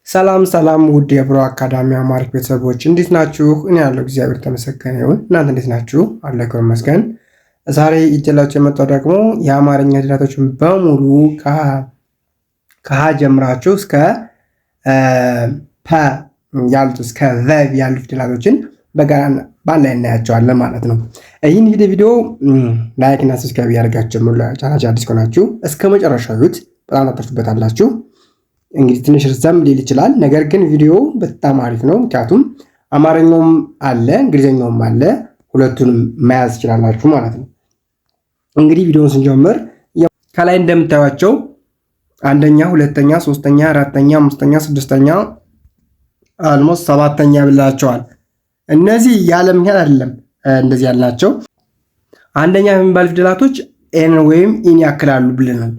ሰላም ሰላም ውድ የብሮ አካዳሚ Amharic ቤተሰቦች እንዴት ናችሁ? እኔ ያለው እግዚአብሔር ተመሰገነ ይሁን። እናንተ እንዴት ናችሁ? አለሁ ይመስገን። ዛሬ ይዤላችሁ የመጣው ደግሞ የአማርኛ ፊደላቶችን በሙሉ ከሀ ጀምራችሁ እስከ ፐ ያሉት እስከ ቨ ያሉ ፊደላቶችን በጋራ በአንድ ላይ እናያቸዋለን ማለት ነው። ይህን ቪዲዮ like እና subscribe እያደረጋችሁ ጀምሩ። ለቻናላችን አዲስ ከሆናችሁ እስከ መጨረሻው እዩት፣ በጣም ታተርፉበታላችሁ። እንግዲህ ትንሽ ረዘም ሊል ይችላል። ነገር ግን ቪዲዮ በጣም አሪፍ ነው። ምክንያቱም አማርኛውም አለ እንግሊዝኛውም አለ፣ ሁለቱንም መያዝ ትችላላችሁ ማለት ነው። እንግዲህ ቪዲዮውን ስንጀምር ከላይ እንደምታዩቸው አንደኛ፣ ሁለተኛ፣ ሶስተኛ፣ አራተኛ፣ አምስተኛ፣ ስድስተኛ almost ሰባተኛ ብላቸዋል። እነዚህ ያለ ምክንያት አይደለም እንደዚህ ያልናቸው። አንደኛ የሚባል ፊደላቶች A ን ወይም E ን ያክላሉ ብለናል።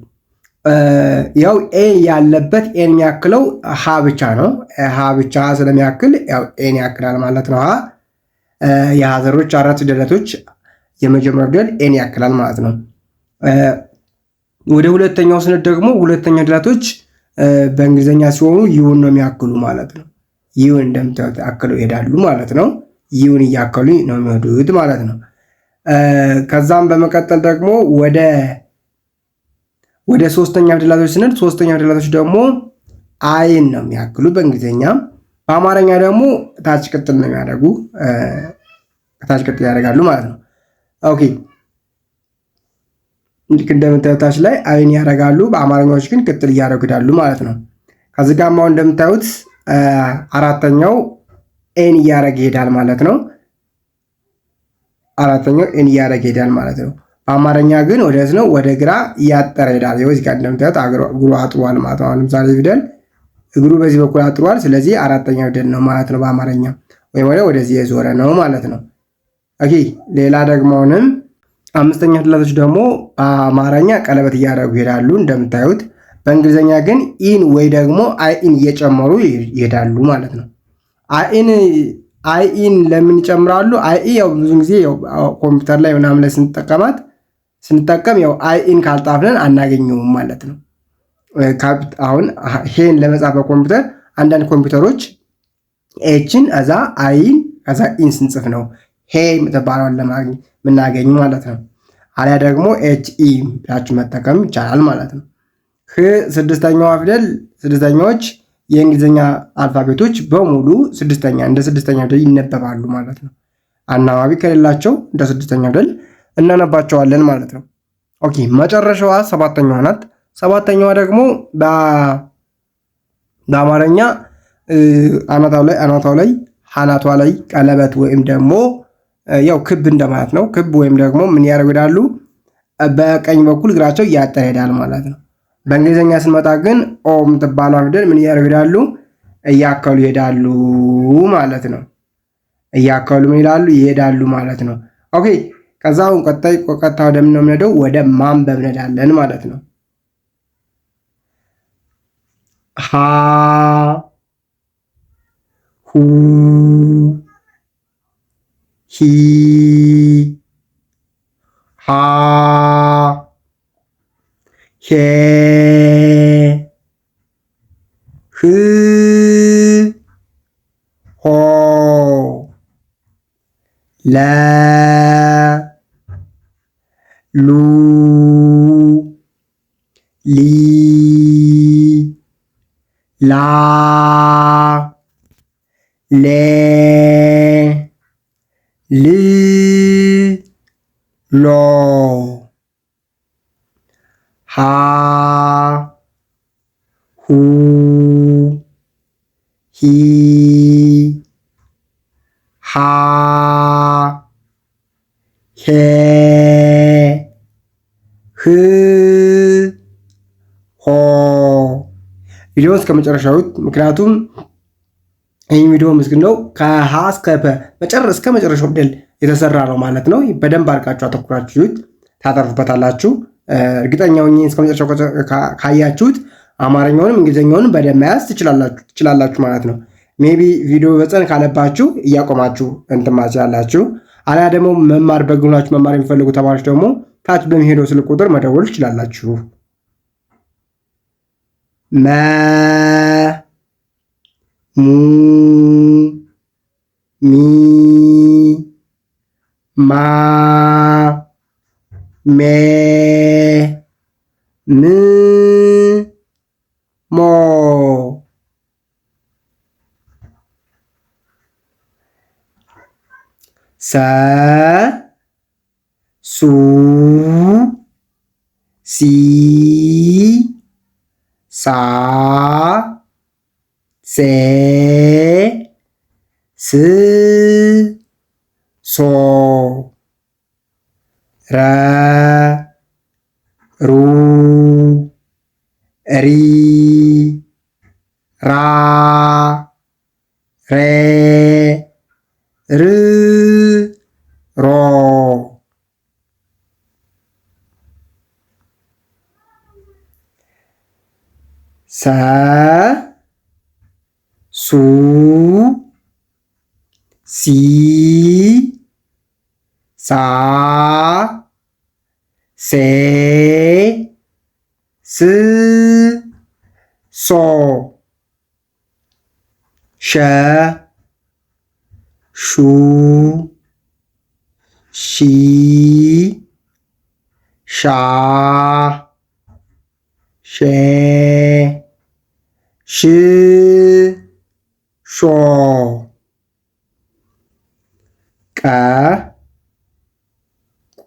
ያው A ያለበት A ን የሚያክለው ሀ ብቻ ነው። ሀ ብቻ ስለሚያክል ያው A ን ያክላል ማለት ነው። ሀ የሀ ዘሮች አራት ፊደላቶች የመጀመሪያው ፊደል A ን ያክላል ማለት ነው። ወደ ሁለተኛው ስንሄድ ደግሞ ሁለተኛ ፊደላቶች በእንግሊዝኛ ሲሆኑ U ን ነው የሚያክሉ ማለት ነው። U ን እንደምታዩት አክለው ይሄዳሉ ማለት ነው። U ን እያከሉ ነው የሚሄዱት ማለት ነው። ከዛም በመቀጠል ደግሞ ወደ ሶስተኛ ፊደላቶች ስንል ሶስተኛ ፊደላቶች ደግሞ I ን ነው የሚያክሉ በእንግሊዝኛ። በአማርኛ ደግሞ ታች ቅጥል ነው የሚያደርጉ፣ ታች ቅጥል ያደርጋሉ ማለት ነው። Okay፣ ልክ እንደምታዩት ታች ላይ I ን ያደርጋሉ። በአማርኛዎች ግን ቅጥል እያደረጉ ይሄዳሉ ማለት ነው። ከዚህ ጋር አሁን እንደምታዩት አራተኛው A ን እያደረገ ይሄዳል ማለት ነው። አራተኛው A ን እያደረገ ይሄዳል ማለት ነው። በአማርኛ ግን ወደ ነው ወደ ግራ እያጠረ ይሄዳል። ይኸው እዚህ ጋር እንደምታዩት እግሩ አጥሯል ማለት ነው። አሁን ለምሳሌ ፊደል እግሩ በዚህ በኩል አጥሯል። ስለዚህ አራተኛው ፊደል ነው ማለት ነው በአማርኛ፣ ወይም ወደዚህ የዞረ ነው ማለት ነው። Okay፣ ሌላ ደግሞ አሁንም አምስተኛ ፊደላቶች ደግሞ በአማርኛ ቀለበት እያደረጉ ይሄዳሉ እንደምታዩት። በእንግሊዝኛ ግን E ን ወይ ደግሞ I E ን እየጨመሩ ይሄዳሉ ማለት ነው። I ን I E ን ለምን ይጨምራሉ? I E ያው ብዙ ጊዜ ያው ኮምፒውተር ላይ ምናምን ላይ ስንጠቀም ያው I E ን ካልጻፍን አናገኘውም ማለት ነው። አሁን ሄን ለመጻፍ በኮምፒውተር አንዳንድ ኮምፒውተሮች H ን ከዛ I ን ከዛ E ን ስንጽፍ ነው ሄ የምትባለውን ለማግኘት የምናገኝ ማለት ነው። አሊያ ደግሞ H E ብላችሁ መጠቀም ይቻላል ማለት ነው። ህ ስድስተኛዋ ፊደል ስድስተኛዎች የእንግሊዝኛ alphabet ኦች በሙሉ ስድስተኛ እንደ ስድስተኛ ፊደል ይነበባሉ ማለት ነው። አናባቢ ከሌላቸው እንደ ስድስተኛ ፊደል እናነባቸዋለን ማለት ነው። Okay፣ መጨረሻዋ ሰባተኛዋ ናት። ሰባተኛዋ ደግሞ በአማርኛ አናቷ ላይ አናቷ ላይ ቀለበት ወይም ደግሞ ያው ክብ እንደማለት ነው። ክብ ወይም ደግሞ ምን ያደርጋሉ? በቀኝ በኩል እግራቸው እያጠረ ይሄዳል ማለት ነው። በእንግሊዝኛ ስንመጣ ግን O የምትባለው ፊደል ምን እያደረጉ ይሄዳሉ? እያከሉ ይሄዳሉ ማለት ነው። እያከሉ ምን ይላሉ? ይሄዳሉ ማለት ነው። Okay፣ ከዛ አሁን ቀጣይ ቀጥታ ወደ ምን ነው የምንሄደው? ወደ ማንበብ እንሄዳለን ማለት ነው። ሀ፣ ሁ፣ ሂ፣ ሃ፣ ሄ፣ ህ፣ ሆ፣ ለ፣ ሉ፣ ሊ፣ ላ፣ ሌ፣ ል፣ ሎ። ሃ፣ ሁ፣ ሂ፣ ሃ፣ ሄ፣ ህ፣ ሆ። ቪዲዮውን እስከ መጨረሻው፣ ምክንያቱም ይህ ቪዲዮ ምስግን ነው ከሀ እስከ ፐ እስከ መጨረሻው ፊደል የተሰራ ነው ማለት ነው። በደንብ አድርጋችሁ አተኩራችሁት ታተርፉበታላችሁ። እርግጠኛ ሆኜ እስከ መጨረሻው ካያችሁት አማርኛውንም እንግሊዝኛውንም በደንብ መያዝ ትችላላችሁ ማለት ነው። Maybe ቪዲዮ በፀን ካለባችሁ እያቆማችሁ እንትን ማለት ትችላላችሁ። አሊያ ደግሞ መማር በግላችሁ መማር የሚፈልጉ ተማሪዎች ደግሞ ታች በሚሄደው ስልክ ቁጥር መደወል ትችላላችሁ። መ፣ ሙ ሚ ማ ሜ ም ሞ ሰ ሱ ሲ ሳ ሴ ስ ሶ ረ ሩ ሪ ራ ሬ ር ሮ ሰ ሱ ሲ ሳ ሴ ስ ሶ ሸ ሹ ሺ ሻ ሼ ሽ ሾ ቀ ቁ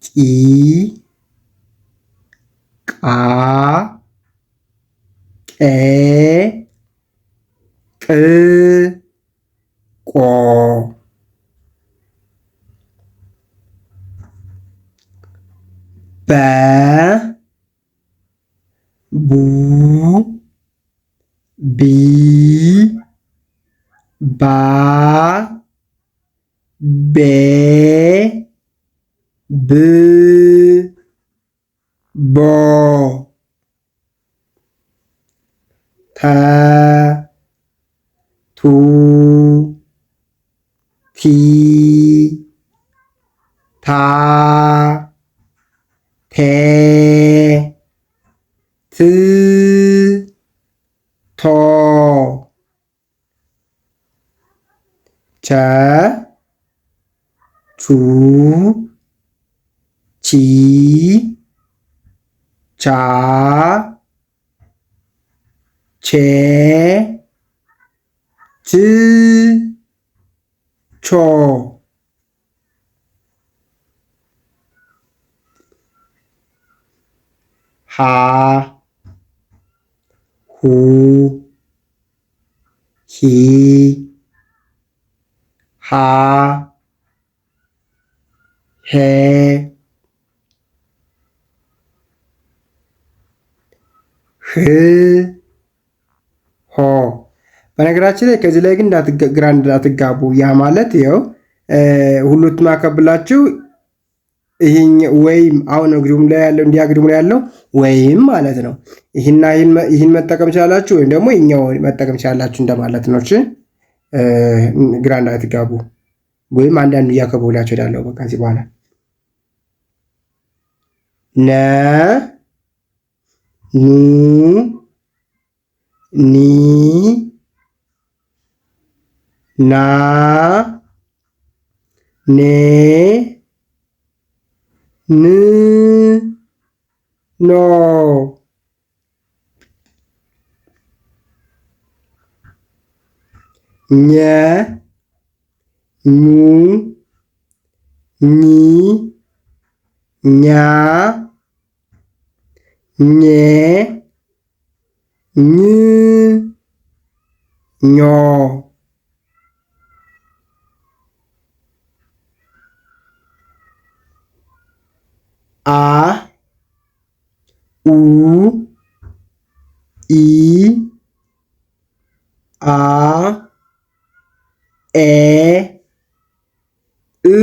ቂ ቃ ቄ ቅ ቆ በ ቡ ቢ ባ ቤ ብ ቦ ተ ቱ ቲ ታ ቴ ት ቶ ቸ ቹ ቺ ቻ ቼ ች ቾ ሃ ሁ ሂ ሃ ሄ ህ ሆ። በነገራችን ላይ ከዚህ ላይ ግን ግራ እንዳትጋቡ። ያ ማለት ይኸው ሁሉት ማከብላችሁ ይሄን ወይም አሁን ግድም ላይ ያለው እንዲያ ግድም ላይ ያለው ወይም ማለት ነው። ይሄንና ይሄን መጠቀም ቻላችሁ ወይም ደግሞ ይሄኛው መጠቀም ቻላችሁ እንደማለት ነው። እሺ ግራ እንዳትጋቡ። ወይም አንዳንዱ እያከበውላችሁ እሄዳለሁ። በቃ ከዚህ በኋላ ነ ኑ ኒ ና ኔ ን ኖ ኘ ኙ ኚ ኛ ኜ ኝ ኞ አ ኡ ኢ አ ኤ እ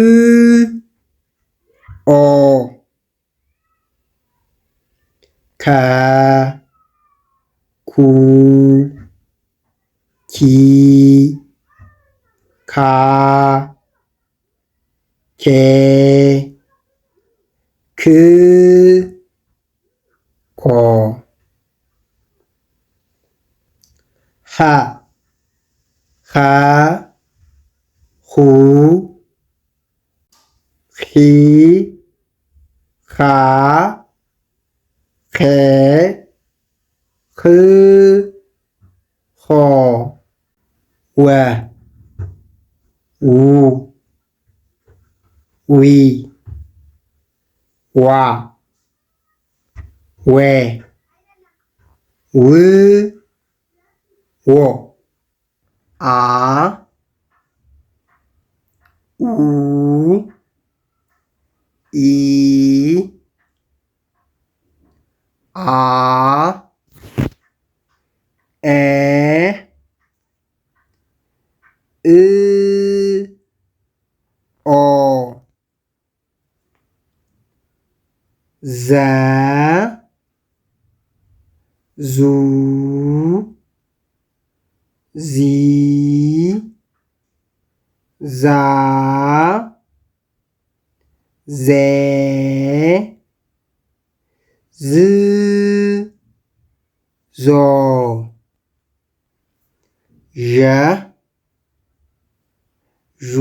ኦ ከ ኩ ኪ ካ ኬ ክ ኮ። ሀ ኸ ሁ ሂ ሃ ኼ ኽ ሆ ወ ው ዊ ዋ ዌ ው ዎ አ ኡ ኢ አ ኤ እ ኦ ዘ ዙ ዚ ዛ ዜ ዝ ዞ ዠ ዡ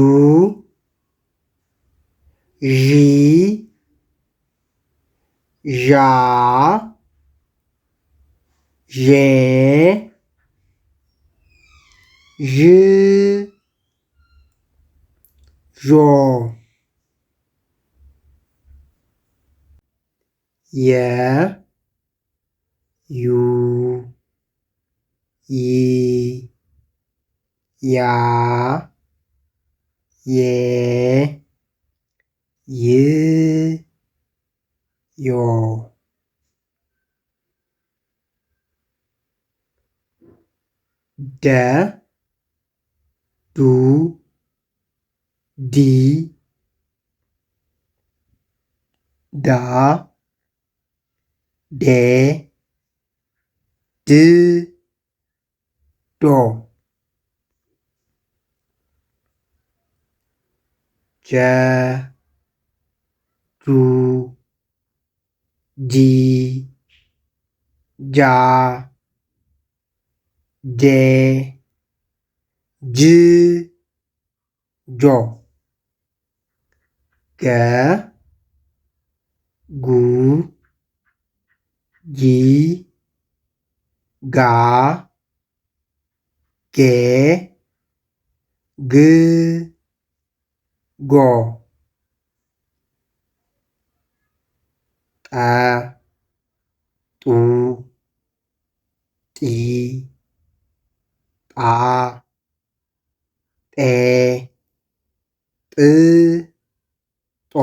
ዢ ዣ ዤ ዥ ዦ የ ዩ ይ ያ ዬ ይ ዮ ደ ዱ ዲ ዳ ዴ ድ ዶ ጀ ጁ ጂ ጃ ጄ ጅ ጆ ገ ጉ ጊ ጋ ጌ ግ ጎ ጠ ጡ ጢ ጣ ጤ ጥ ጦ።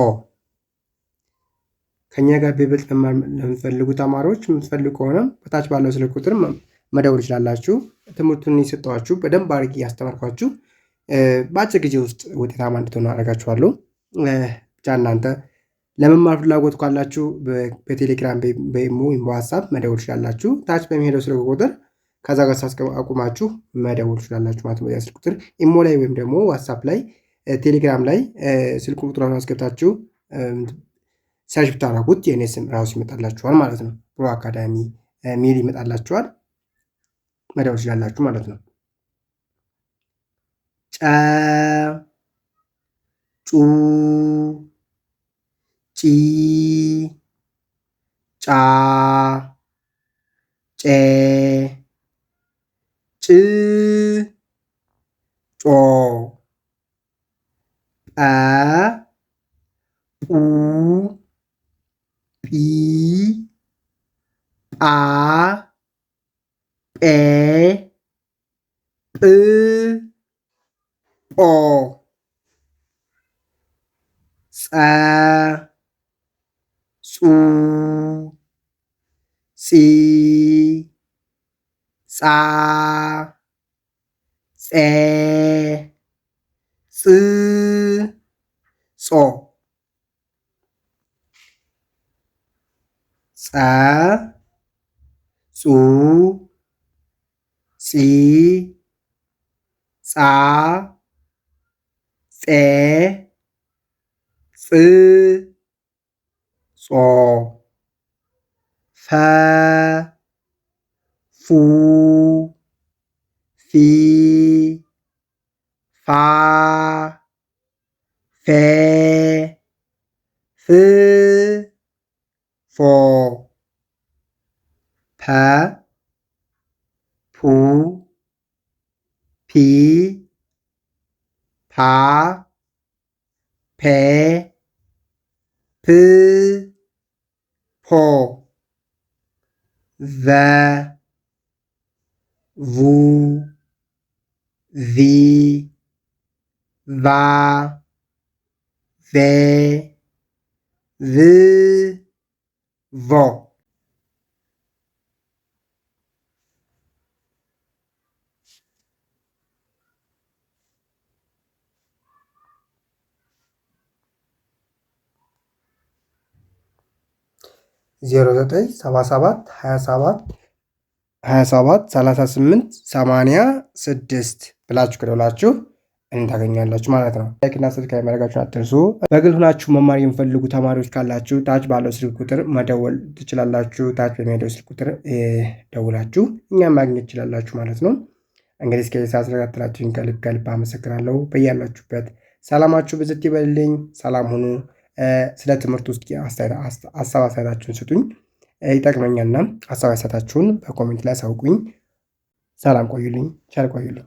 ከእኛ ጋር በይበልጥ መማር ለምትፈልጉ ተማሪዎች የምትፈልጉ ከሆነ በታች ባለው ስልክ ቁጥር መደወል ይችላላችሁ። ትምህርቱን የሰጠኋችሁ በደንብ አድርጌ እያስተማርኳችሁ በአጭር ጊዜ ውስጥ ውጤታማ እንድትሆኑ አደርጋችኋለሁ። ብቻ እናንተ ለመማር ፍላጎት ካላችሁ በቴሌግራም በኢሞ ወይም በዋትሳፕ መደወል ትችላላችሁ። ታች በሚሄደው ስልክ ቁጥር ከዛ ጋር አቁማችሁ መደወል ትችላላችሁ ማለት ነው። በዚያ ስልክ ቁጥር ኢሞ ላይ ወይም ደግሞ ዋትሳፕ ላይ ቴሌግራም ላይ ስልክ ቁጥሩን አስገብታችሁ search ብታደርጉት የእኔ ስም ራሱ ይመጣላችኋል ማለት ነው። ፕሮ አካዳሚ ሚል ይመጣላችኋል። መደወል ትችላላችሁ ማለት ነው። ጨ ጩ ጪ ጫ ጬ ጭ ጮ ጰ ጱ ጲ ጳ ጴ ጵ ጶ ጸ ጹ ጺ ጻ ጼ ጽ ጾ ጸ ጹ ጺ ጻ ጼ ጽ ጾ ፈ ፉ ፋ ፌ ፍ ፎ ፐ ፑ ፒ ፓ ፔ ፕ ፖ ቨ ቩ ቪ ቫ ቬ ቭ ቮ 09 77 27 27 38 86 ብላችሁ ከደወላችሁ እኔን ታገኛላችሁ ማለት ነው። Like እና subscribe ማድረጋችሁን አትርሱ። በግል ሆናችሁ መማር የሚፈልጉ ተማሪዎች ካላችሁ ታች ባለው ስልክ ቁጥር መደወል ትችላላችሁ። ታች በሚሄደው ስልክ ቁጥር ደውላችሁ እኛም ማግኘት ትችላላችሁ ማለት ነው። እንግዲህ እስከ ሰዓት ስለተከታተላችሁኝ ከልብ ከልብ አመሰግናለሁ። በያላችሁበት ሰላማችሁ ብዝት ይበልልኝ። ሰላም ሁኑ። ስለ ትምህርት ውስጥ ሀሳብ አስተያየታችሁን ስጡኝ፣ ይጠቅመኛልና ሀሳብ አስተያየታችሁን በ comment ላይ አሳውቁኝ። ሰላም ቆዩልኝ። ቸር ቆዩልኝ።